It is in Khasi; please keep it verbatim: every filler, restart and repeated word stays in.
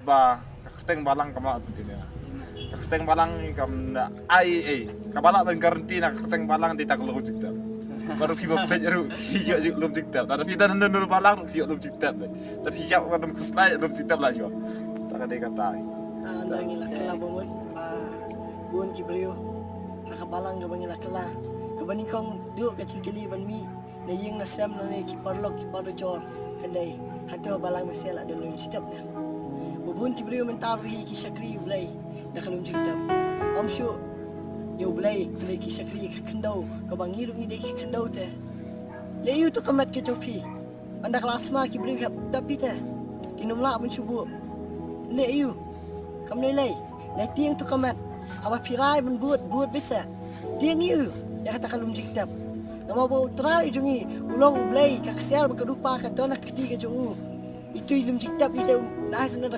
Ba ka kyrteng balang kam lah ban tip ïa. Ka kyrteng balang kam da ai ei. Ka balang ban guarantee na ka kyrteng balang dei ta ka lum jingtep. Baroh phi ba peit ruh phi ïoh lum jingtep. Lada phi don hynnin balang ruh phi ïoh lum jingtep. Lada phi ïoh ka lum khuslai lum jingtep la ïoh. Ta ka dei kata. Ah, nda ngi la kylla ba mut ba bun ki briew ha ka balang kaba ngi la kylla, kaba nyngkong duh ka jingkylli ban mih na ïing na sem lane ki paralok ki parajor, ka dei hato balang bad seh la don lum jingtep ne? Ba bun ki briew mynta ruh hi ki shakri U Blei da ka lum jingtep. Ym shuh ïa U Blei, ki dei ki shakri ka khyndew, kaba ngi ruh ngi dei ki khyndew te. Leh ïa u to ka met ka jong phi. Ynda ka la sma ki briew ki hap tep phi te, kin ym lah ban shu buh. Leh ïa u. Kam lei lei. Leh tieng to ka met. Haba phi rai ban bud, bud beit seh. Tieng ïa u ïa kata ka lum jingtep. Namar ba U Trai jong ngi u long U Blei, ka ksiar bad ka dupa ka don ha ka kti ka jong u. Itu i lum jingtep ite u dei sngewbha